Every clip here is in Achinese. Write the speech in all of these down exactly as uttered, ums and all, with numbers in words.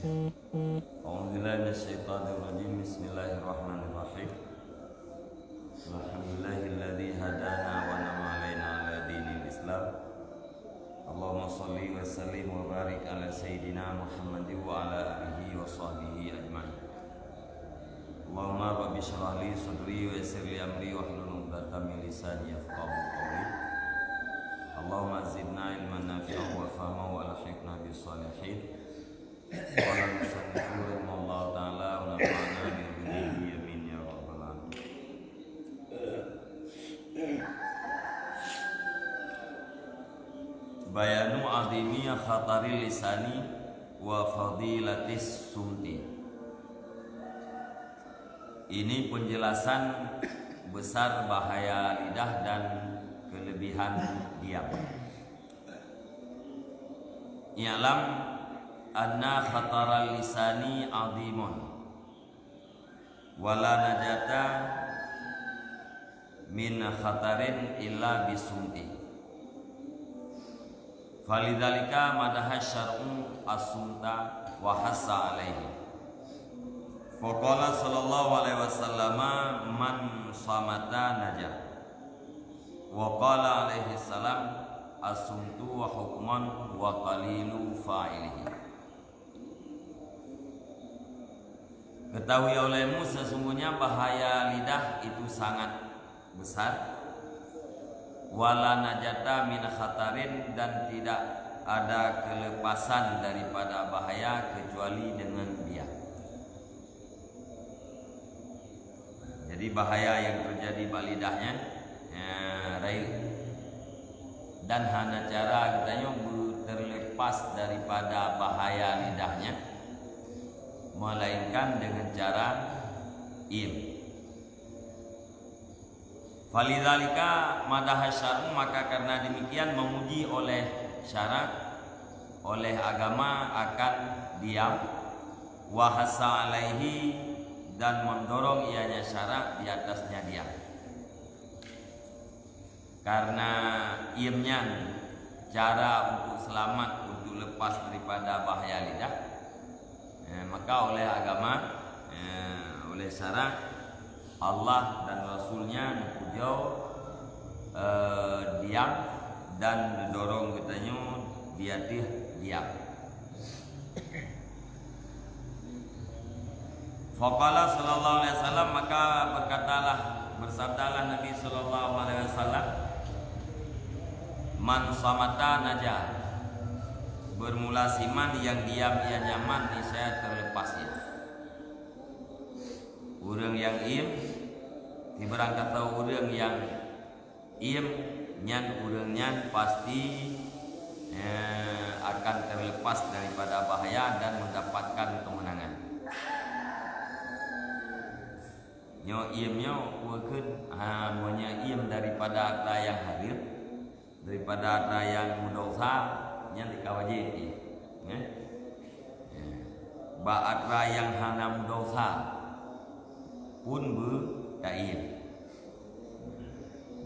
أعوذ بالله من الشيطان الرجيم. بسم الله الرحمن الرحيم. الحمد لله الذي هدانا ونعم علينا على دين الإسلام. اللهم صل وسلم وبارك على سيدنا محمد وعلى آله وصحبه أجمعين. اللهم رب اشرح لي صدري ويسر لي أمري واحلل عقدة من لساني يفقهوا قولي. اللهم زدنا علما نافعا وفهما وألحقنا بالصالحين. قال المصنف رحمه الله تعالى ونفعنا بعلومه آمين يا رب العالمين. Bayanu azimi khataril lisani wa fadilatis sumti. Ini penjelasan besar bahaya lidah dan kelebihan diam. I'lam anna khataral lisani azimun, wa la najata min khatarin illa bisumti. Falidzalika madaha syar'u as-sumta wa hassa alaihi. Faqala sallallahu alaihi wasallama, "Man samata naja." Wa qala alaihi salam, "As-sumtu wa hukman wa qalilu fa'ilihi." Ketahui olehmu, sesungguhnya bahaya lidah itu sangat besar. Wala najata min khatarin, dan tidak ada kelepasan daripada bahaya kecuali dengan diam. Jadi bahaya yang terjadi bak lidah nyan, ya, rayeuk. Dan hana cara geutanyoe beuterlepas daripada bahaya lidah nyan, melainkan dengan cara iem. Falidzalika madaha syar'u, maka karena demikian memuji oleh syarak, oleh agama akan diam, wa hassa alaihi, dan mendorong ianya syarak di atasnya diam. Karena iem nyan cara untuk selamat, untuk lepas daripada bahaya lidah. Eh, maka oleh agama, eh, oleh syarak, Allah dan Rasul-Nya neupujoe, eh, diam dan neudorong geutanyoe di ateueh diam. Faqala sallallahu alaihi wasallam, maka berkatalah, bersabdalah Nabi sallallahu alaihi wasallam, "Man samata naja." Bermula siman yang diam ia nyaman, niscaya terlepas ia. Ureuëng nyang iem, sibarang kata ureuëng nyang iem nyan, ureuëng nyan pasti, eh, akan terlepas daripada bahaya dan mendapatkan kemenangan. Nyoe iem nyoe, peue kheun, ha, meunyoe iem daripada atra nyang hareuem, daripada atra nyang meudesya, nyan ka wajéb iem. Eh? Eh. Bak atra nyang hana meudesya pun beu taiem.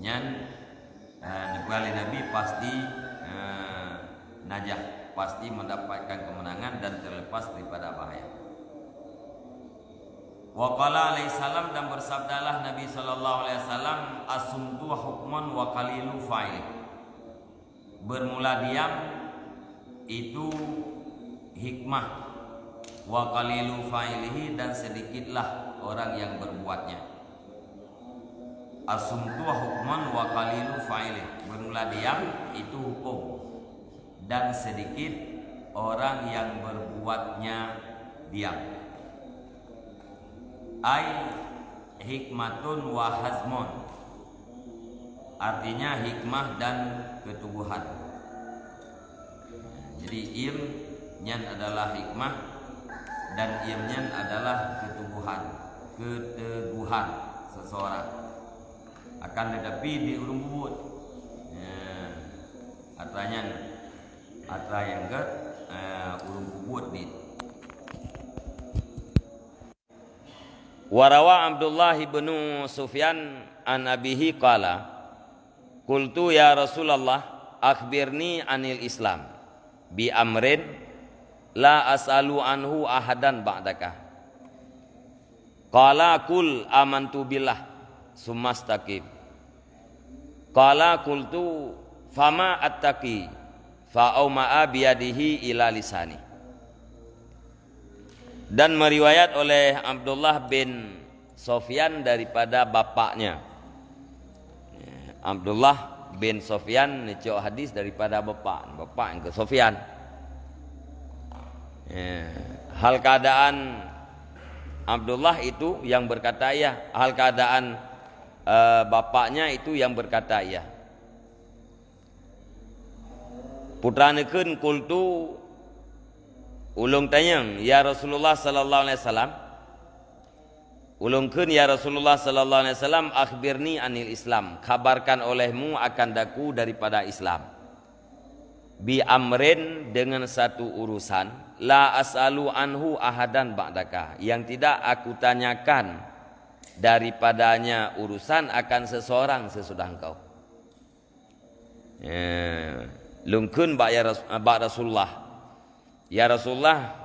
Nyan, eh, neupeugah lé Nabi pasti, eh, najah, pasti mendapatkan kemenangan dan terlepas daripada bahaya. Wa qala alaihi salam, dan bersabdalah Nabi sallallahu alaihi wasallam, "As-sumtu hukmun wa qalilu fa'il." Bermula diam itu hikmah, wa qalilu fa'ilihi, dan sedikitlah orang yang berbuatnya. As-sumtu hukmun wa qalilu fa'ilih. Bermula diam itu hukum dan sedikit orang yang berbuatnya diam. Ai hikmatun wa hazmun. Artinya hikmah dan keteguhan. Jadi iem nyan adalah hikmah dan iem nyan adalah keteguhan, keteguhan seseorang. Akan tetapi di ureuëng bubuet. Ya. Atra nyan, atra nyang gét, eh, ureuëng bubuet di. Wa rawa Abdullah ibnu Sufyan an abihi qala, "Qultu ya Rasulullah, akhbirni anil Islam, bi amrin La as'alu anhu ahadan ba'daka. Qala qul amantu billah, tsumma istaqim. Qala qultu fama attaqi, fa auma'a biyadihi ila lisani. Dan meriwayat oleh Abdullah bin Sofyan daripada bapaknya. Abdullah bin Sofyan neucok hadis daripada bapak, bapak nyang keu Sofyan. Ya. Hal keadaan Abdullah itu yang berkata iya, hal keadaan, eh, bapaknya itu yang berkata iya. Putra neukheun, qultu, ulôn tanyong, ya Rasulullah sallallahu alaihi wasallam, ulôn kheun, ya Rasulullah sallallahu alaihi wasallam, akhbirni anil Islam, khabarkan olehmu akan daku daripada Islam. Bi amrin, dengan satu urusan, la as'alu anhu ahadan ba'daka, yang tidak aku tanyakan daripadanya urusan akan seseorang sesudah engkau. Ya, lôn kheun bak ya Ras-, bak Rasulullah. Ya Rasulullah,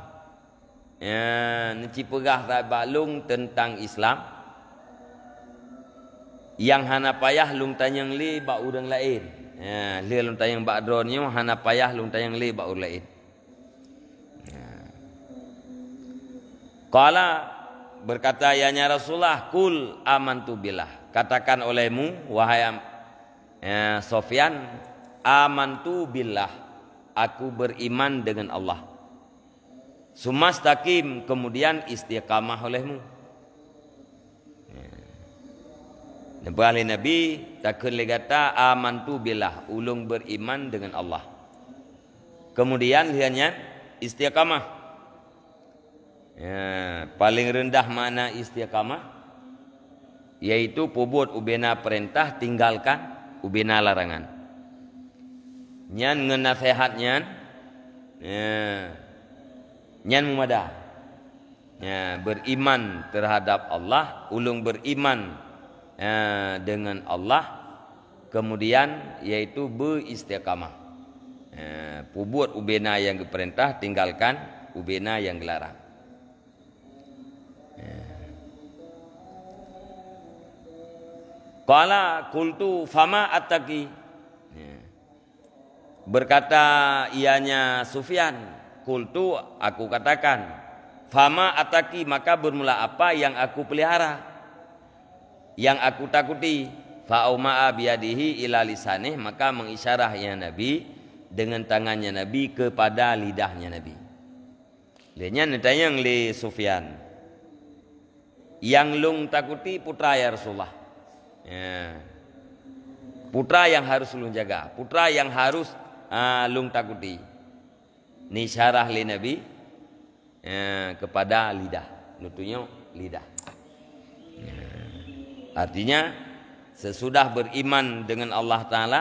ya, neuci peugah that bak lôn teuntang Islam nyang hana payah lôn tanyong lé bak ureuëng laén. Ya, lheueh lôn tanyong bak droeneuh nyoe, hana payah lôn tanyong lé bak ureuëng laén. Ya. Qala, berkata ianya Rasulullah, qul amantu billah. Katakan olehmu, wahai am-, ya, Sofyan, amantu billah, aku beriman dengan Allah. Tsumma istaqim, kemudian istiqamah olehmu. Ya. Neupeugah lé Nabi, takheun lé gata, amantu billah, ulôn beriman dengan Allah. Kemudian lheueh nyan istiqamah. Ya, paling rendah makna istiqamah, yaitu peubuet ubena peurintah, tinggalkan ubena larangan. Nyan ngon naseuhat nyan, ya, nyan meumada. Ya, beriman terhadap Allah, ulôn beriman, ya, dengan Allah, kemudian yaitu beuistiqamah. Ya, peubuet ubena nyang geupeurintah, tinggalkan ubena nyang geularang. Ya. Qala qultu fama attaqi. Ya. Berkata ianya Sufyan, qultu, aku katakan, fama attaqi, maka bermula apa yang aku pelihara, yang aku takuti? Fa auma'a biyadihi ila lisanih, maka mengisyarah ianya Nabi dengan tangannya Nabi kepada lidahnya Nabi. Lheueh nyan neutanyong lé Sufyan, nyang lôn takuti putra, ya Rasulullah. Ya. Putra nyang harus lôn jaga, putra nyang harus, ah, lôn takuti. Neuisyarah lé Nabi, ya, kepada lidah. Neutunyok lidah. Ya. Artinya, sesudah beriman dengan Allah Taala,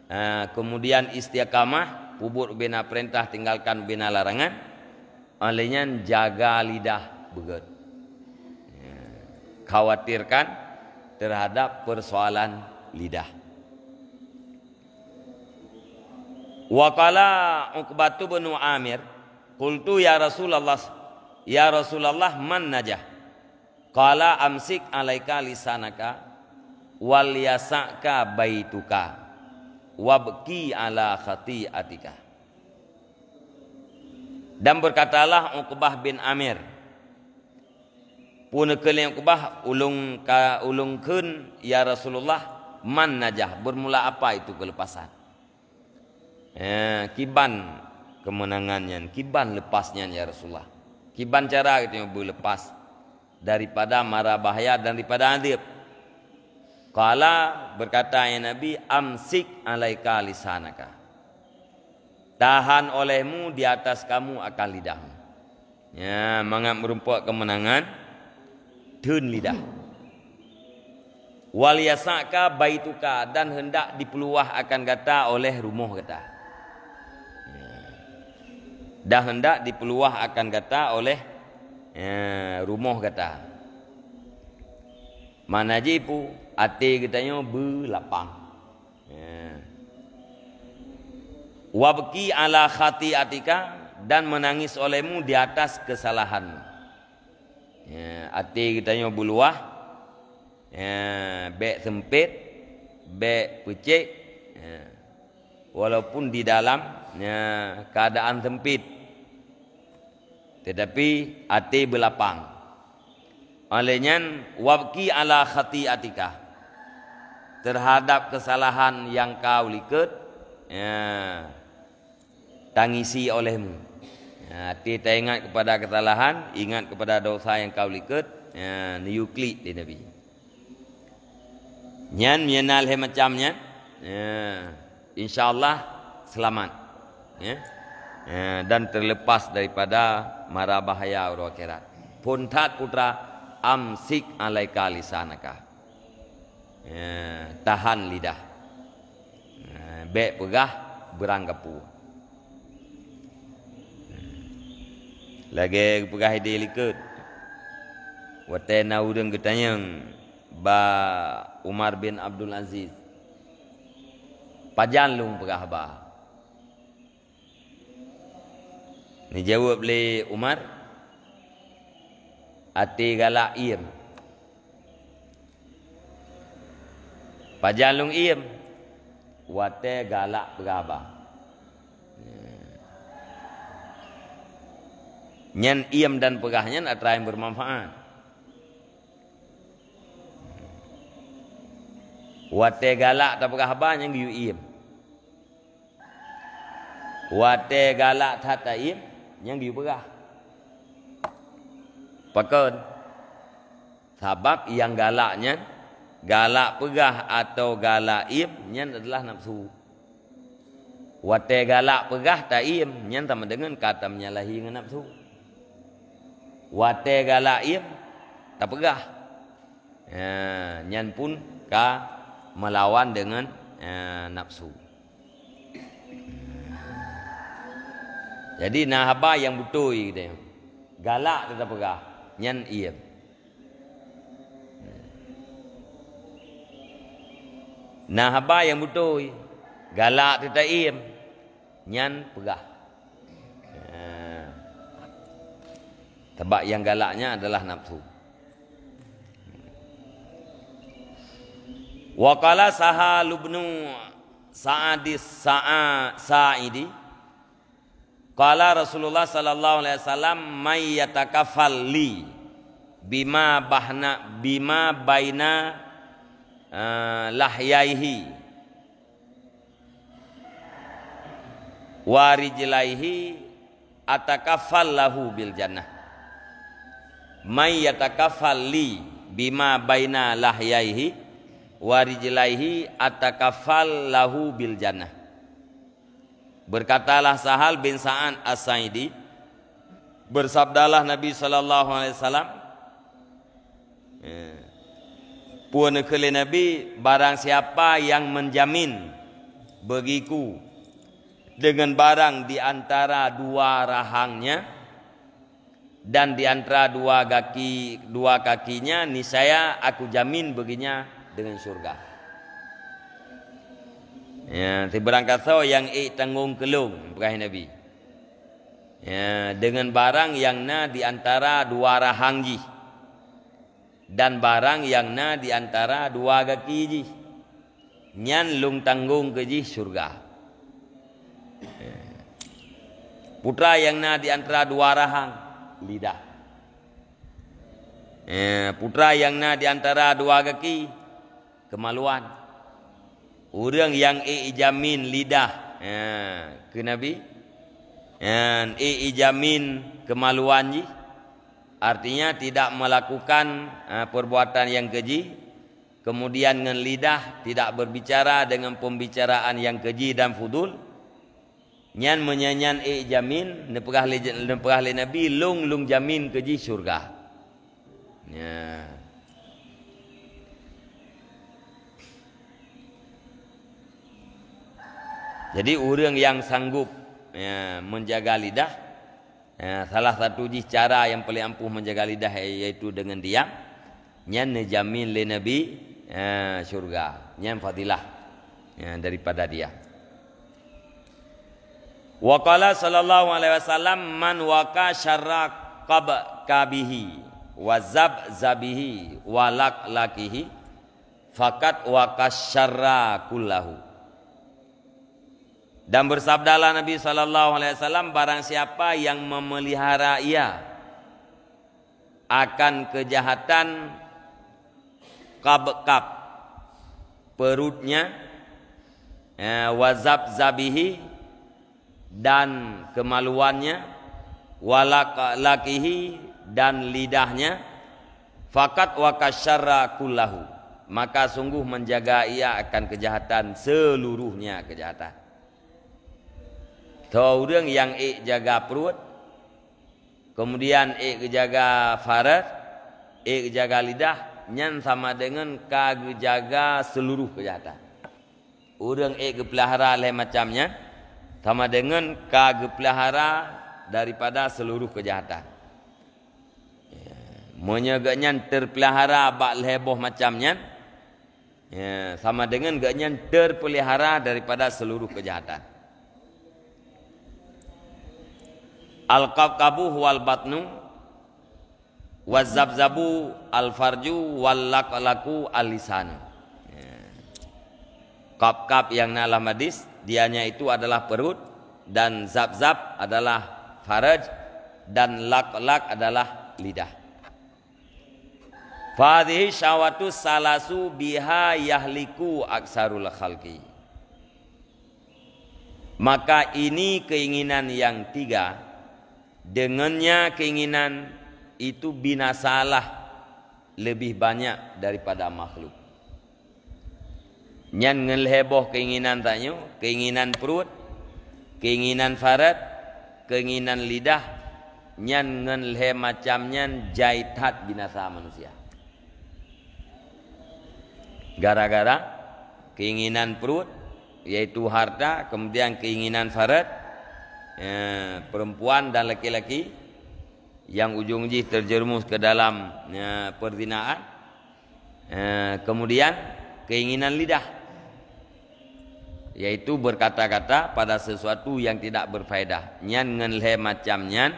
ah, kemudian istiqamah, peubuet ubena peurintah, tinggalkan ubena larangan, óh lheueh nyan jaga lidah beugét. Ya. Khawatirkan terhadap persoalan lidah. Wa qala Uqbatu bin Amir, qultu ya Rasulullah, ya Rasulullah, man najah? Qala amsik alaika lisanaka wal yasa'ka baituka wabki ala khati'atika. Dan berkatalah Uqbah bin Amir, peue neukheun lé Uqbah, ulôn ka, ulôn kheun, ya Rasulullah, man najah, bermula apa itu kelepasan? Eh, kiban kemenangan nyan, kiban lepas nyan, ya Rasulullah? Kiban cara geutanyoe beuleupas daripada mara bahaya dan daripada adeueb? Qala, berkata, ya Nabi, amsik alaika lisanaka. Tahan olehmu di atas kamu akan lidahmu. Ya, mangat meurumpok keumeunangan, theun lidah. Wal yasa'ka baituka, dan hendak dipeuluwah akan gata oleh rumoh gata. Ya. Dan hendak dipeuluwah akan gata oleh, ya, rumoh gata. Makna jih peue? Até geutanyoe beulapang. Ya. Wabki ala khati'atika, dan menangis olehmu di atas kesalahanmu. Ya, até geutanyoe beuluwah, ya, bék sempit, bék peucék, ya, walaupun di dalam, ya, keadaan sempit, tetapi até beulapang. Oleh nyan, wabki ala khati'atika, terhadap kesalahan yang kau likot, ya, tangisi olehmu. Ya, até taingat kepada kesalahan, ingat kepada dosa yang kau likot, ya, neuyue klik lé Nabi. Nyan meunyoe na lhée macam nyan, ya, insya Allah selamat, ya. Ya, dan terlepas daripada mara bahaya uroe akhirat. Phon that putra, amsik alaika lisanaka. Ya, tahan lidah. Ya, bék peugah beurangkapeue. Lagée geupeugah idéh likot, watée na ureuëng geutanyong bak Umar bin Abdul Aziz, "Pajan lôn peugah haba?" Neujaweueb lé Umar, "Até galak iem." "Pajan lôn iem?" "Watée galak peugah haba." Nyan iem dan peugah nyan atra nyang bermanfaat. Watée galak tapeugah haba nyang geuyue iem. Watée galak that taiem, nyang geuyue peugah. Pakon? Sabab nyang galak nyan, galak peugah atawa galak iem, nyan adalah nafsu. Watée galak peugah taiem, nyan sama deungon ka tameunyalahi ngon nafsu. Watée galak iem, tapeugah. Ya, nyan pun ka meulawan deungon, ya, nafsu. Jadi, na haba nyang beutôi geutanyoe. Galak teuh tapeugah, nyan iem. Na haba nyang beutôi, galak teuh taiem, nyan peugah. Ya. Sabab nyang galak nyan adalah nafsu. Wa qala Sahal bin Sa'adis Sa'a-, Sa'idi, qala Rasulullah sallallahu alaihi wasallam, "May yatakaffal li bima bahna, bima baina, eh, lahyaihi wa rijlaihi atakaffal lahu bil jannah." "May yatakaffal li bima baina lahyaihi wa rijlaihi atakaffal lahu bil jannah." Berkatalah Sahal bin Sa'ad As-Sa'idi, bersabdalah Nabi sallallahu alaihi wasallam, ya, peue neukheun lé Nabi, "Barang siapa yang menjamin bagiku dengan barang di antara dua rahangnya, dan di antara dua gaki, dua kakinya, niscaya aku jamin baginya dengan syurga." Ya, sibarang kasoe nyang ék tanggong keu lôn, peugah Nabi. Ya, dengan barang nyang na di antara dua rahang jih, dan barang nyang na di antara dua gaki jih, nyan lôn tanggong keu jih syurga. Putra nyang na di antara dua rahang, lidah. Eh, putra nyang na di antara dua gaki, kemaluan. Ureuëng nyang ék ijamin lidah, eh, keu Nabi, nyang ék ijamin kemaluan jih, artinya tidak melakukan, eh, perbuatan nyang keji, kemudian ngon lidah tidak berbicara dengan pembicaraan nyang keji dan fudul, nyan meunyoe nyan ék jamin, neupeugah lé, neupeugah lé Nabi, "Lôn, lôn jamin keu jih syurga." Nya. Jadi, ureuëng nyang sanggup, ya, menjaga lidah, ya, salah satu jih cara nyang paléng ampuh menjaga lidah, yaitu dengan diam. Nyan neujamin lé Nabi, eh, syurga. Nyan fadilah, eh, daripada dia. Wa qala sallallahu alaihi wasallam, "Man waqa syarra qabqabihi wa zabzabihi wa laqlaqihi, faqad waqa syarra kullahu." Dan bersabdalah Nabi sallallahu alaihi wasallam, "Barang siapa yang memelihara ia akan kejahatan qabqab, perutnya, eh, wa zabzabihi, dan kemaluannya, wa laqlaqihi, dan lidahnya, faqad waqa syarra kullahu, maka sungguh menjaga ia akan kejahatan seluruhnya kejahatan." Soe ureuëng nyang ék jaga pruet, kemudian ék geujaga faraj, ék geujaga lidah, nyan sama deungon ka geujaga seuluruh keujahatan. Ureuëng ék geupeulihara lhée macam nyan, sama deungon ka geupeulihara daripada seuluruh keujahatan. Ya, meunyoe geuhnyan teupeulihara bak lhée boh macam nyan, ya, sama deungon geuhnyan teupeulihara daripada seuluruh keujahatan. Al-qabqabu huwal batnu, wazabzabu al-farju, wal laqlaqu al-lisanu. Ya. Qabqab yang na lam hadis, dianya itu adalah perut, dan zabzab adalah faraj, dan laqlaq adalah lidah. Fahadhihi syahwatu salasu biha yahliku aksarul khalqi. Maka ini keinginan yang tiga, dengannya keinginan itu binasalah lebih banyak daripada makhluk. Nyan ngon lhée boh keinginan tanyoe, keinginan pruet, keinginan faraj, keinginan lidah, nyan ngon lhée macam nyan jai that binasa manusia. Gara-gara keinginan pruet, yaitu harta, kemudian keinginan faraj, eh, perempuan dan laki-laki, yang ujong jih terjerumus ke dalam, eh, perzinaan. Eh, kemudian keinginan lidah, yaitu berkata-kata pada sesuatu yang tidak berfaedah. Nyan ngon lhée macam nyan,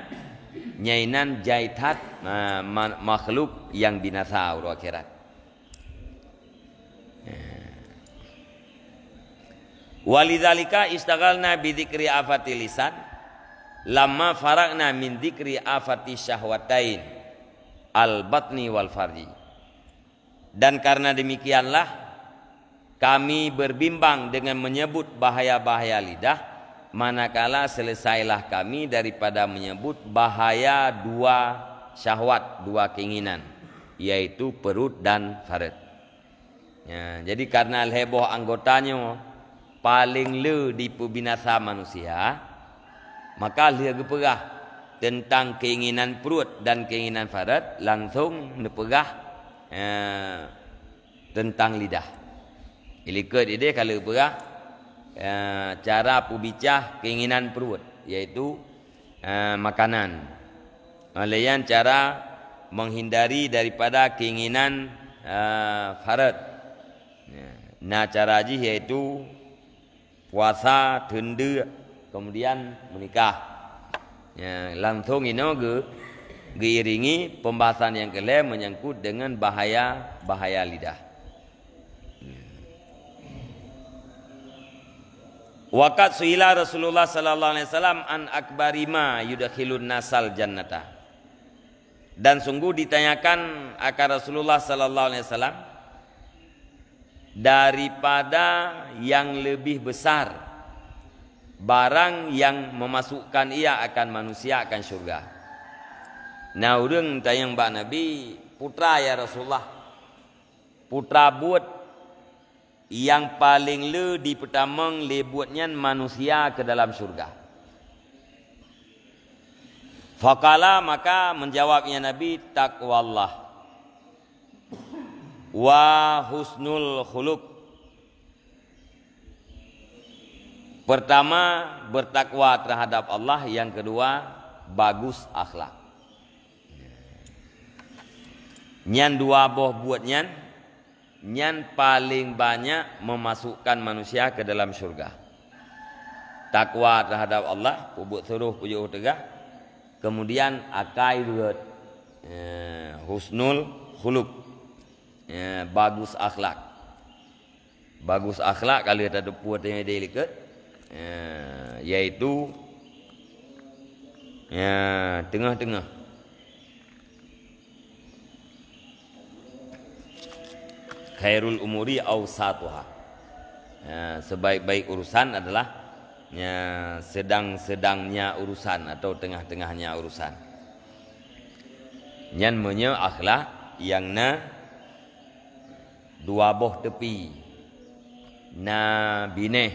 nyainan jai that, eh, ma-, makhluk yang binasa uroe akhirat. Eh. Walidzalika istaghalna bidzikri afatil lisan, lamma faragna min dzikri afati syahwatain, al-batni wal farji. Dan karena demikianlah kami berbimbang dengan menyebut bahaya-bahaya lidah, manakala selesailah kami daripada menyebut bahaya dua syahwat, dua keinginan, yaitu perut dan faraj. Ya, jadi karena lhée boh anggota nyoe paleng le dipeubinasa manusia, maka lheueh geupeugah teuntang keinginan pruet dan keinginan faraj, langsong neupeugah, eh, teuntang lidah. Ilikot ideh ka lheueh geupeugah, eh, cara peubicah keinginan pruet, yaitu eh, makanan. Lheueh nyan cara menghindari daripada keinginan, eh, faraj. Ya, na cara jih yaitu puasa, teundeuk, kemudian menikah. Ya, langsong inoe geu-, geuiringi pembahasan nyang keu lhée menyangkut dengan bahaya-bahaya lidah. Waqat suila Rasulullah sallallahu alaihi wasallam an akbari ma yudkhilun nasal jannata. Dan sungguh ditanyakan akan Rasulullah sallallahu alaihi wasallam daripada yang lebih besar barang yang memasukkan ia akan manusia akan syurga. Na ureuëng tanyong bak Nabi, "Putra ya Rasulullah, putra buet nyang paleng le dipeutamong lé buet nyan manusia keu dalam syurga?" Faqala, maka menjawabnya Nabi, "Taqwallah wa husnul khuluq." Pertama, bertakwa terhadap Allah, yang kedua, bagus akhlak. Nyan dua boh buet nyan, nyan paleng banyak memasukkan manusia ke dalam syurga. Takwa terhadap Allah, peubuet suroh, peujeuet teugah. Kemudian akai beurot, eh, husnul khuluq, eh, bagus akhlak. Bagus akhlak ka lheueh tateupeue teuma di likot, eh, yaitu, ya, teungoh-teungoh. Khairul umuri awsatuha. Ya, sebaik-baik urusan adalah, ya, sedang-sedangnya urusan atau tengah-tengahnya urusan. Nyan meunyoe akhlak nyang na dua boh teupi, na binéh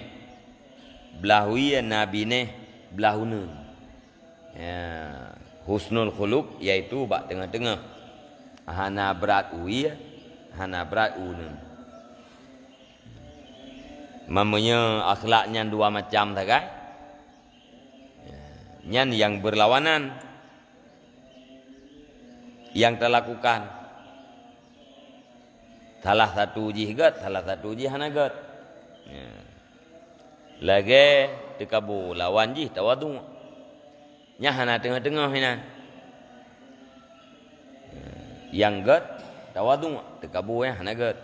blah wie, na binéh blah uneuen. Ya, husnul khuluq yaitu bak teungoh-teungoh. Hana brat u wie, hana brat u uneuen. Meunyoe akhlak nyan dua macam sagai, ya, nyan nyang beurlawanan nyang talakukan. Salah satu jih gét, salah satu jih hana gét. Ya. Lagée teukabô lawan jih tawadhu. Nyan hana teungoh-teungoh inan. Ya. Nyang gét tawadhu, teukabô nyang hana gét.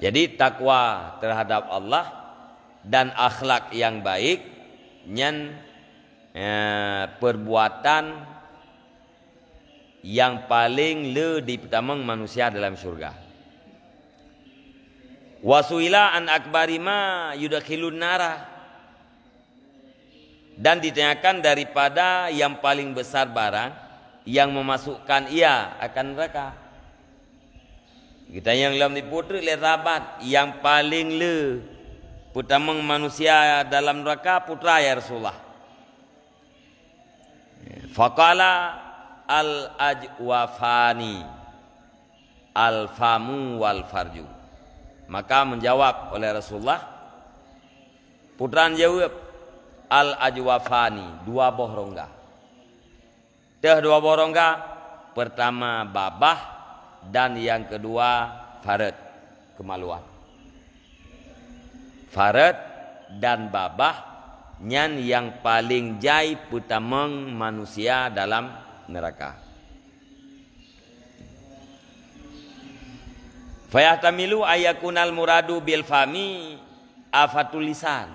Jadi takwa terhadap Allah dan akhlak nyang baik nyan, eh, perbuatan nyang paleng le jipeutamong manusia dalam syurga. Wa su'ila an akbari ma yudkhilun nara, dan ditanyakan daripada nyang paleng besar barang nyang memasukkan ia akan neraka. Geutanyong lom, dipeutreuk lé sahabat, nyang paleng le peutamong manusia dalam neraka peue treuk, ya Rasulullah? Faqala, "Al-ajwafani, al-famu wal farju." Maka menjawab oleh Rasulullah, peue treuk jaweueb, "Al-ajwafani, dua boh rongga." Teuh dua boh rongga, pertama babah dan nyang keudua fareuet, keumaluan. Fareuet dan babah nyan nyang paleng jai peutamong manusia dalam neuraka. Fayahtamilu ayyakunal muradu bil fami afatul lisan.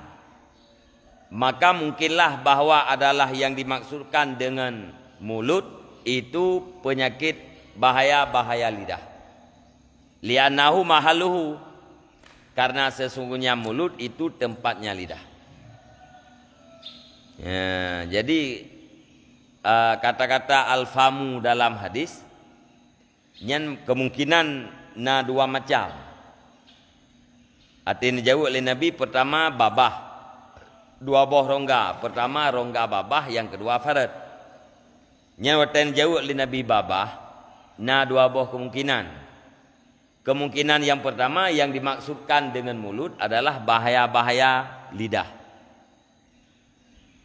Maka mungkinlah bahwa adalah yang dimaksudkan dengan mulut itu penyakit bahaya-bahaya lidah. Li'annahu mahalluhu, karena sesungguhnya mulut itu tempatnya lidah. Ya, jadi, eh, kata-kata al-famu dalam hadis nyan kemungkinan na dua macam. Até neujaweueb lé Nabi, pertama babah, dua boh rongga. Pertama rongga babah, nyang keudua fareuet. Nyan watée neujaweueb lé Nabi babah, na dua boh kemungkinan. Kemungkinan yang pertama yang dimaksudkan dengan mulut adalah bahaya-bahaya lidah.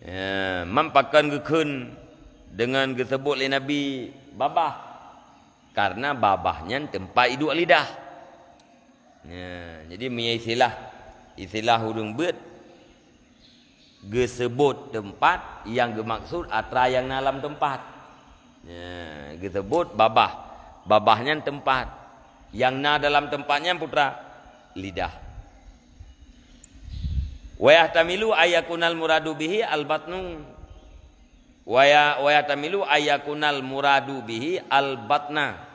Ya, man pakon geukheun deungon geuseubut lé Nabi babah? Karena babah nyan teumpat iduek lidah. Ya, jadi meunyoe istilah, istilah ureuëng beuet, geuseubut teumpat nyang geumaksud atra nyang na lam teumpat. Ya, geuseubut babah. Babah nyan teumpat. Nyang na dalam teumpat nyan peue treuk? Lidah. Wa yahtamilu ayyakunal muradu bihi al-batnu. Wa ya-, wa yahtamilu ayyakunal muradu bihi al-batna.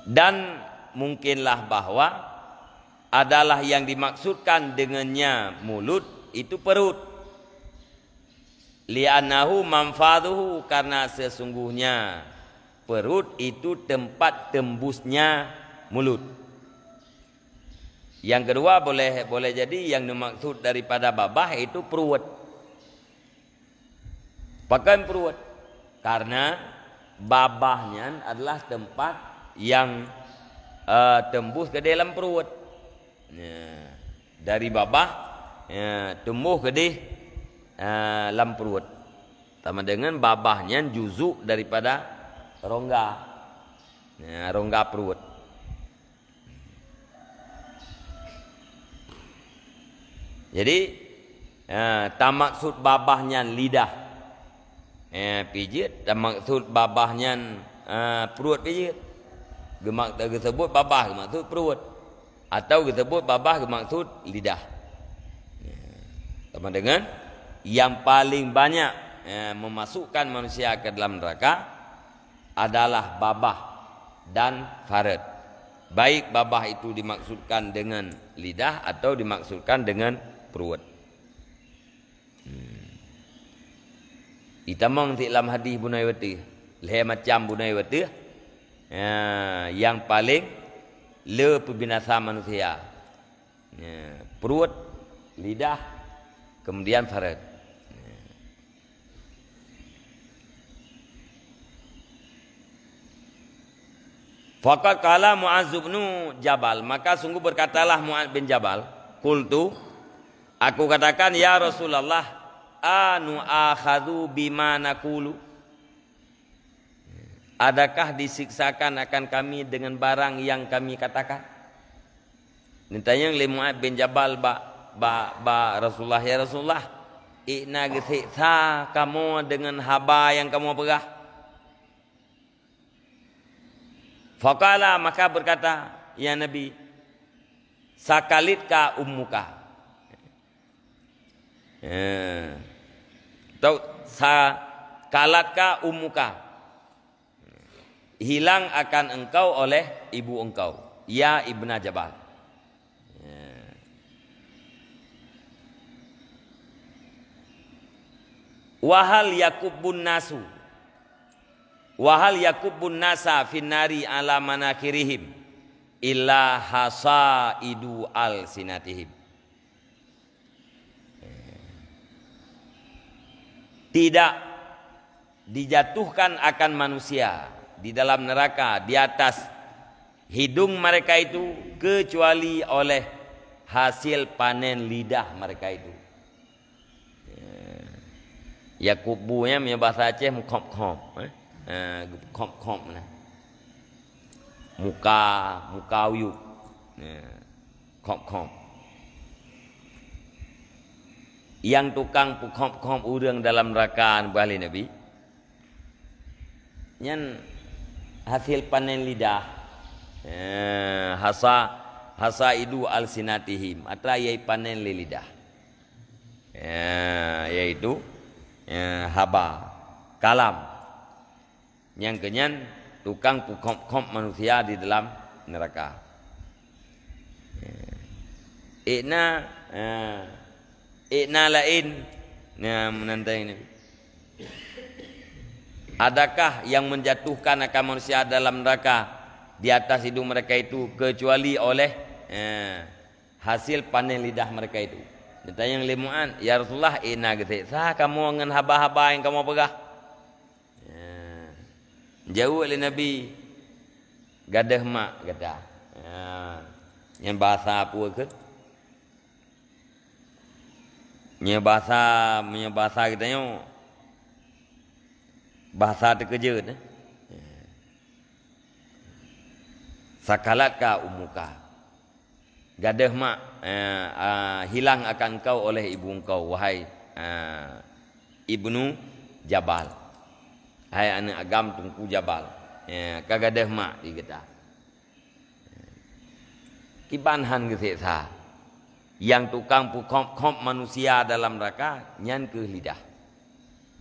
Dan mungkinlah bahwa adalah yang dimaksudkan dengannya mulut itu perut. Li'annahu manfadhuhu, karena sesungguhnya perut itu tempat tembusnya mulut. Yang kedua, boleh, boleh jadi yang dimaksud daripada babah itu pruet. Pakon pruet? Karena babah nyan adalah tempat yang, eh, tembus ke dalam pruet. Ya, dari babah, ya, tembus ke di, eh, lam pruet. Sama dengan babah nyan juzuk daripada rongga. Ya, rongga pruet. Jadi, eh, tamaksud babah nyan lidah. Eh, pijeut, tamaksud babah nyan, eh, pruet pijeut. Geumak-, geuseubut babah geumaksud pruet. Atau geuseubut babah geumaksud lidah. Ya. Sama dengan yang paling banyak, eh, memasukkan manusia ke dalam neraka adalah babah dan faraj. Baik babah itu dimaksudkan dengan lidah atau dimaksudkan dengan pruet. Hmm. Itamong sit lam hadis bunoe wateuh. Lhée macam bunoe wateuh. Ya, yang paling le peubinasa manusia. Ya, pruet, lidah, kemudian faraj. Ya. Faqad qala Mu'adz bin Jabal, maka sungguh berkatalah Mu'adz bin Jabal, qultu, aku katakan, "Ya Rasulullah, anu'akhadzu bima naqulu?" Adakah disiksakan akan kami dengan barang yang kami katakan? Neutanyong lé Mu'adz bin Jabal bak, bak, bak Rasulullah, "Ya Rasulullah, ék na geuseksa kamoe deungon haba nyang kamoe peugah?" Faqala, maka berkata, ya Nabi, "Sakalatka ummuka." Eh. Atau sakalatka ummuka. Hilang akan engkau oleh ibu engkau, ya Ibna Jabal. Ya. Wahal yakubbun nasu. Wahal yakubbun nasa finnari ala manakhirihim illa hasaidu alsinatihim. Tidak dijatuhkan akan manusia di dalam neraka di atas hidung mereka itu kecuali oleh hasil panen lidah mereka itu. Ya, kubu nyan meunyoe basa Aceh meukhop-khop, eh. Ha, khop-khop nah. Muka, muka uyueb. Ya. Khop-khop. Nyang tukang peukhop-khop ureuëng dalam neraka, neupeugah lé Nabi, nyan hasil panen lidah. Eh, hasa, hasaidu alsinatihim, atra nyang panen lé lidah. Ya, yaitu, ya, haba, kalam. Nyang keunyan tukang peukhop-khop manusia di dalam neraka. Ék na, eh, ék na laén, na meunan teuh nyoe. Adakah yang menjatuhkan akan manusia dalam neraka di atas hidung mereka itu kecuali oleh, eh, hasil panen lidah mereka itu? Neutanyong lé Mu'adz, "Ya Rasulullah, ék na geuseksa kamoe ngon haba-haba nyang kamoe peugah?" Ya. Jaweueb lé Nabi, "Gadôh mak gata." Ya. Nyan bahasa peue keuh? Nyoe bahasa, meunyoe bahasa geutanyoe, bahasa teukeujot, eh. Ya. Sakalatka ummuka. Gadôh mak, eh, ah, hilang akan engkau oleh ibu engkau, wahai, ah, Ibnu Jabal. Hai aneuëk agam Teungku Jabal. Eh, ka gadôh mak di gata. Kiban han geuseksa. Nyang tukang peukhop-khop manusia dalam neraka, nyan keuh lidah.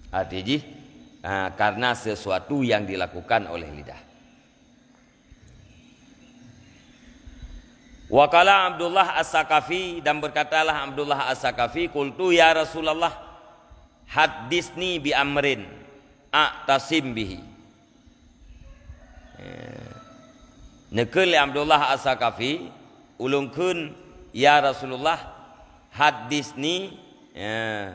Arti jih, ah, karena sesuatu yang dilakukan oleh lidah. Wa qala Abdullah As-Saqafi, dan berkatalah Abdullah As-Saqafi, "Qultu ya Rasulullah, hadditsni bi amrin a'tasim bihi." Ya. Neukheun lé Abdullah As-Saqafi, "Ulôn kheun, ya Rasulullah, hadditsni, ya,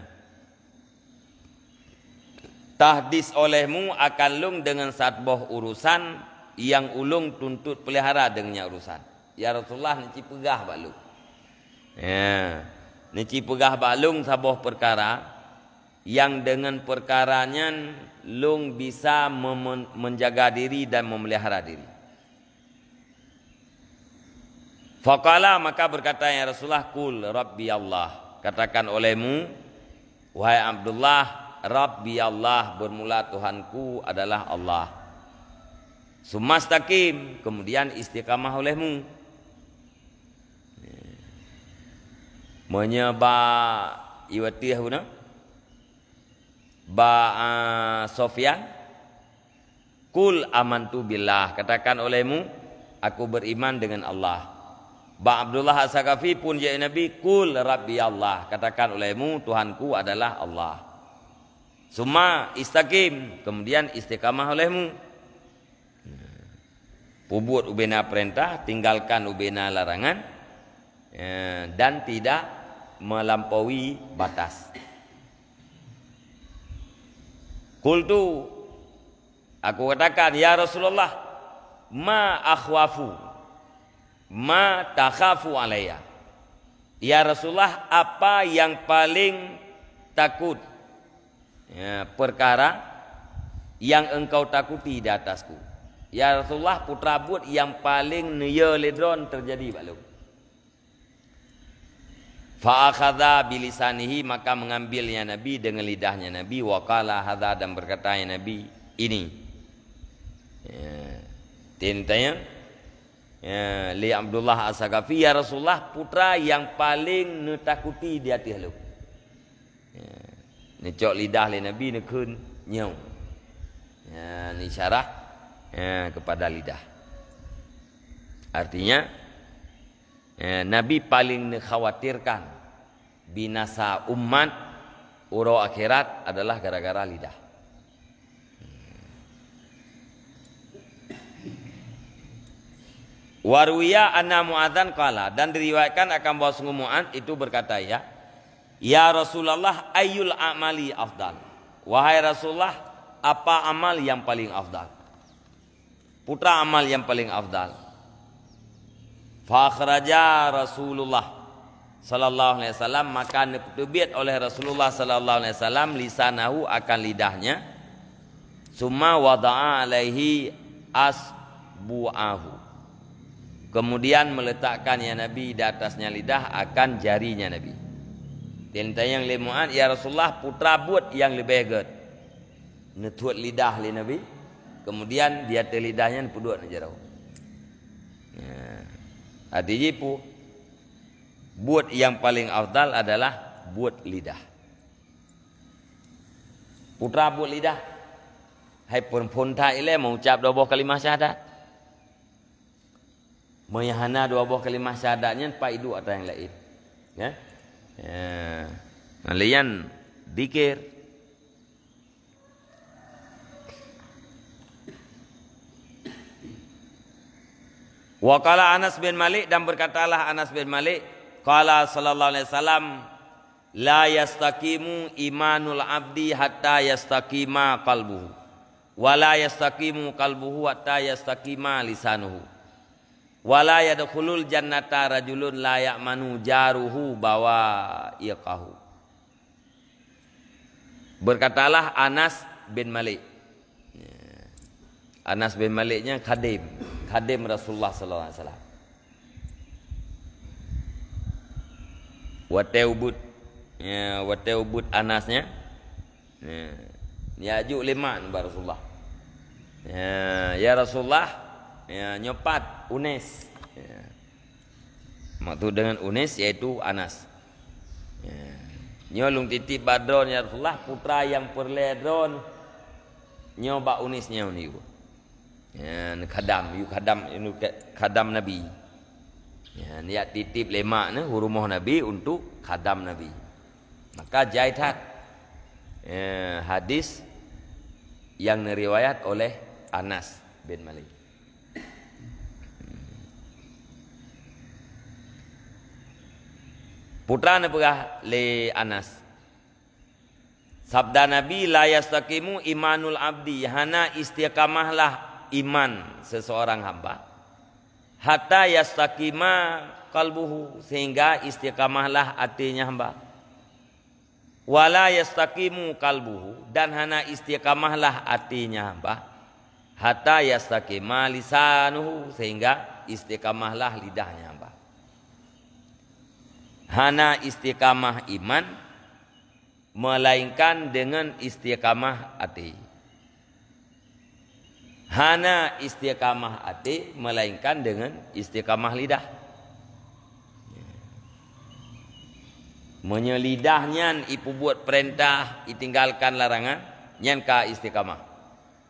tahdits olehmu akan lôn deungon saboh urusan nyang ulôn tuntut peulihara deungon nyan urusan. Ya Rasulullah, neuci peugah bak lôn. Ya, neuci peugah bak lôn saboh peukara nyang deungon peukara nyan lôn bisa meme-, menjaga diri dan memelihara diri." Faqala, maka berkata, ya Rasulullah, "Qul Rabbi Allah." Katakan olehmu, wahai Abdullah, Rabbi Allah, bermula Tuhanku adalah Allah. Summa istaqim, kemudian istiqamah olehmu. Meunyoe ba iwatih guna, ba, ah, Sofyan, "Qul amantu billah," katakan olehmu, "Aku beriman dengan Allah." Ba Abdullah As-Saqafi pun jawab Nabi, "Qul Rabbi Allah," katakan olehmu, "Tuhanku adalah Allah." Summa istaqim, kemudian istiqamah olehmu. Peubuet ubena perintah, tinggalkan ubena larangan, eh, dan tidak melampaui batas. Qultu, aku katakan, "Ya Rasulullah, ma akhwafu, ma takhafu alayya?" Ya Rasulullah, apa yang paling takut, ya, perkara yang engkau takuti di atasku? Ya Rasulullah, putra buet yang paling neuyo lé droe terjadi bak lôn. Fa akhadha bilisanihi, maka mengambilnya Nabi dengan lidahnya Nabi, wa qala hadza, dan berkatanya Nabi, "Ini." Ya. Tin tanya, ya, li Abdullah As-Saqafi, "Ya Rasulullah, putra yang paling neutakuti di ateueh lôn." Ya. Neucok lidah lé Nabi, neukheun nyoe. Ya, ni isyarah, ya, kepada lidah. Artinya, eh, Nabi paling neukhawatirkan binasa umat uroe akhirat adalah gara-gara lidah. Wa ruwiya anna Mu'adzan qala, dan diriwayatkan akan bahwasungguh Mu'adz itu berkata, ya, "Ya Rasulullah, ayyul a'mali afdal?" Wahai Rasulullah, apa amal yang paling afdal? Putra amal yang paling afdal. Fa akhraja Rasulullah sallallahu alaihi wasallam, maka neuteubiet oleh Rasulullah sallallahu alaihi wasallam lisanahu, akan lidahnya, summa wada'a alaihi asbu'ahu, kemudian meletakkan, ya Nabi, di atasnya lidah akan jarinya Nabi. Tin tanyong lé Mu'adz, "Ya Rasulullah, putra buet nyang leubeh gét?" Neutuet lidah lé Nabi, kemudian di ateueh lidah nyan peuduek neujaroe. Ya. Arti jih pu-, buet nyang paling afdal adalah buet lidah. Putra buet lidah. Hai phon-phon that ilée meuucap dua boh kalimah syahadat. Meunyo hana dua boh kalimah syahadat nyan, pai duek atra nyang laén. Ya? Ya. Nah, lé nyan zikir. Wa qala Anas bin Malik, dan berkatalah Anas bin Malik, qala sallallahu alaihi wasallam, "La yastaqimu imanul abdi hatta yastaqima qalbuhu, wa la yastaqimu qalbuhu hatta yastaqima lisanuhu, wa la yadkhulul jannata rajulun la ya'manu jaruhu bawa'iqahu." Berkatalah Anas bin Malik. Ya. Anas bin Malik nyan khadim, khadim Rasulullah sallallahu alaihi wasallam. Watée ubit, ya, watée ubit Anas nyan, ya, ya juk lé mak bak Rasulullah. Ya, "Ya Rasulullah, ya, nyoe pat Unes." Ya. Maksud dengan Unes yaitu Anas. Ya. "Nyoe lôn titip bak droeneuh, ya Rasulullah, putra nyang peureulée droeneuh nyoe bak Unes nyoe." Ya, khadam, yue khadam, yue khadam Nabi. Ya, neujak titip lé mak neuh u rumoh Nabi untuk khadam Nabi. Maka jai that. Ya, hadis yang neuriwayat oleh Anas bin Malik. Putra neupeugah lé Anas, sabda Nabi, "La yastaqimu imanul abdi," hana istiqamahlah iman seseorang hamba, "hatta yastaqima qalbuhu," sehingga istiqamahlah até nyan hamba. "Wa la yastaqimu qalbuhu," dan hana istiqamahlah até nyan hamba, "hatta yastaqima lisanuhu," sehingga istiqamahlah lidah nyan hamba. Hana istiqamah iman, melainkan dengan istiqamah até. Hana istiqamah até, melainkan dengan istiqamah lidah. Meunyoe lidah nyan ipeubuet peurintah, itinggalkan larangan, nyan ka istiqamah.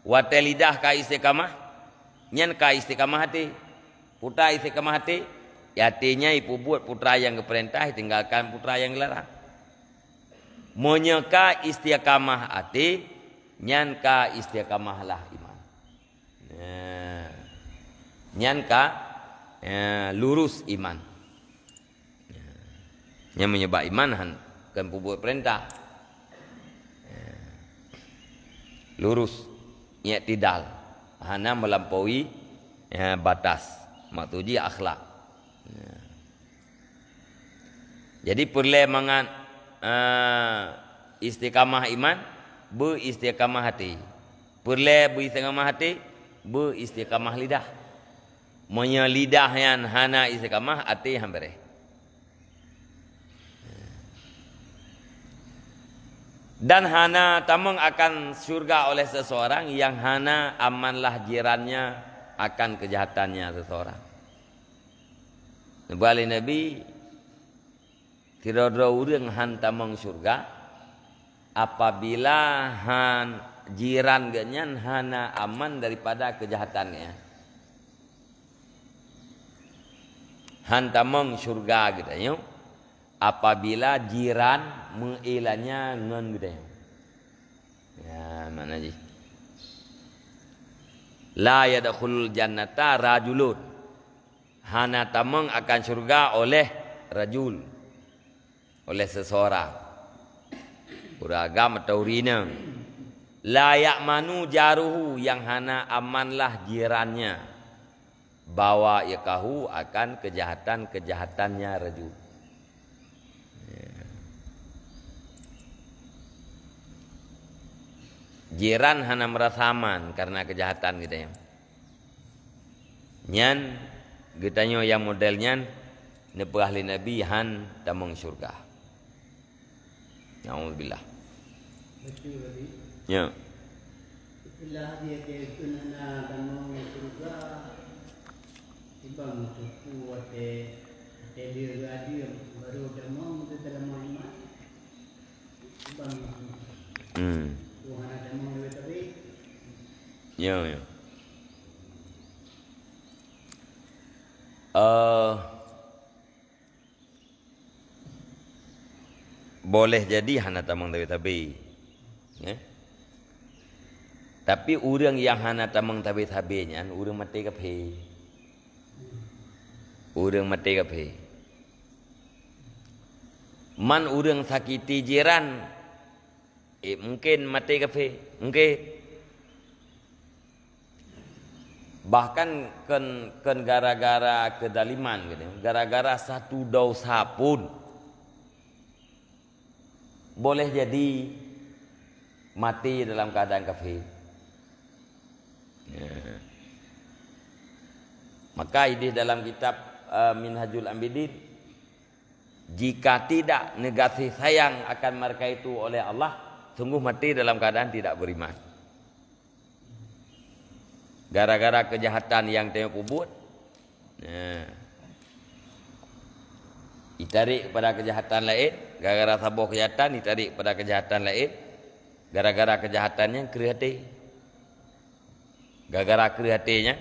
Watée lidah ka istiqamah, nyan ka istiqamah até. Peue istiqamah até? Até nyan ipeubuet peue nyang geupeurintah, itinggalkan peue nyang geularang. Meunyoe ka istiqamah até, nyan ka istiqamah lah iman. Nah, nyan ka, ya, lurus iman. Nyan meunyoe bak iman han, kon peubuet peurintah. Lurus, i'tidal, hana meulampaui, ya, batas. Maksud jih akhlak. Ya. Jadi peureulée mangat, eh, istiqamah iman, beu istiqamah até. Peureulée beu istiqamah até, beu istiqamah lidah. Meunyoe lidah nyan hana istiqamah, até han beureh. Dan hana tamong akan syurga oleh seseorang yang hana amanlah jirannya akan kejahatannya seseorang. Neuba lé Nabi, sidroe-droe ureuëng han tamong syurga apabila han, jiran geuhnyan hana aman daripada keujahatan geuhnyan. Han tamong syurga geutanyoe apabila jiran meuilanya ngon geutanyoe. Ya, makna jih, "La yadkhulul jannata rajulun." Hana tamong akan syurga oleh rajul, oleh seseorang. Ureuëng agam atau ureuëng inong. "La ya'manu jaruhu," yang hana amanlah jirannya. "Bawa'iqahu," akan keujahatan-keujahatannya rajul. Ya. Jiran hana meurasa aman karena keujahatan geutanyoe. Nyan, geutanyoe nyang model nyan neupeugah lé Nabi han tamong syurga. Naudzubillah. Betul tadi. Ya. Setelah dia keukeuen hana tamong syurga, ibang teupeu watée, watée dia geuadeueng baru tamong teuteulama iman. Ibang. Hmm. Tuhan hana tamong leubeh tabé. Ya, ya. Eh, Boleh jadi hana tamong tabé-tabé. Ya. Tapi ureuëng nyang hana tamong tabé-tabé nyan ureuëng maté kafé. Ureuëng maté kafé. Man ureuëng sakiti jiran, eh, mungkin maté kafé. Mungkin. Bahkan kon, kon gara-gara keudaliman gitu, gara-gara satu dosa pun boleh jadi mati dalam keadaan kafir. Ya. Maka idéh dalam kitab, eh, Minhajul Abidin, jika tidak neugaséh sayang akan mereka itu oleh Allah, sungguh mati dalam keadaan tidak beriman. Gara-gara keujahatan nyang teuma peubuet, nah, jitarék keupada keujahatan laén, gara-gara saboh keujahatan jitarék keupada keujahatan laén, gara-gara keujahatan nyan kreueh até. Gara-gara kreueh até nyan,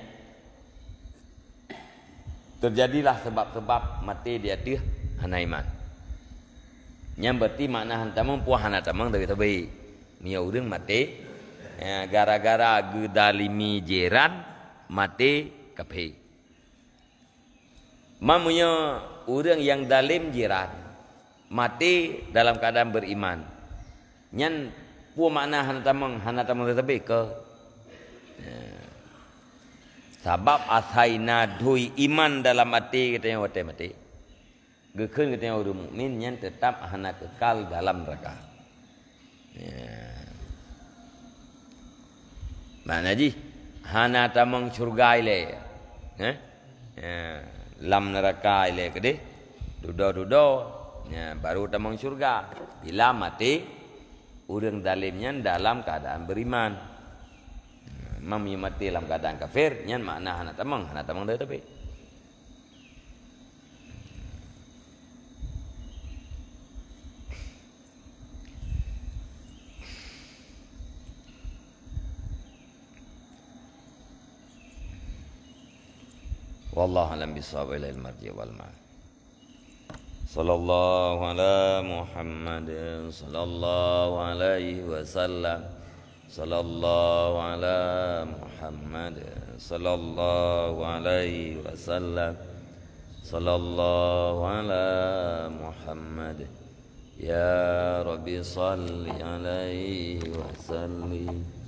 teujadilah sabab-sabab maté di ateueh hana iman. Nyan berarti makna han tamong puah hana tamong tabé-tabé. Meunyoe ureuëng maté, ya, gara-gara geudalimi jiran, maté kafé. Man meunyoe ureuëng nyang dalem jiran, maté dalam keadaan beriman, nyan peue makna hana tamong, hana tamong teutabé keu? Ya. Sabab asai na dhui iman dalam até geutanyoe watée maté. Geukheun geutanyoe ureuëng mukmin nyan teutab hana keukal dalam neuraka. Ya. Makna jih, hana tamong syurga ilée. Eh? Ya. Lam neuraka ilée keudeh. Dudoe-dudoe. Nyan baru tamong syurga. Bila maté ureuëng zalim nyan dalam keuadaan beriman. Meunyoe maté lam keuadaan kafir, nyan makna hana tamong, hana tamong dari tapi. Wallahu a'lam bissawab, ilaihil marji' wal ma'ab. Sallallahu ala Muhammad, sallallahu alaihi wasallam. Sallallahu ala Muhammad, sallallahu alaihi wasallam. Sallallahu ala Muhammad. Ya Rabbi, salli alaihi wasallim.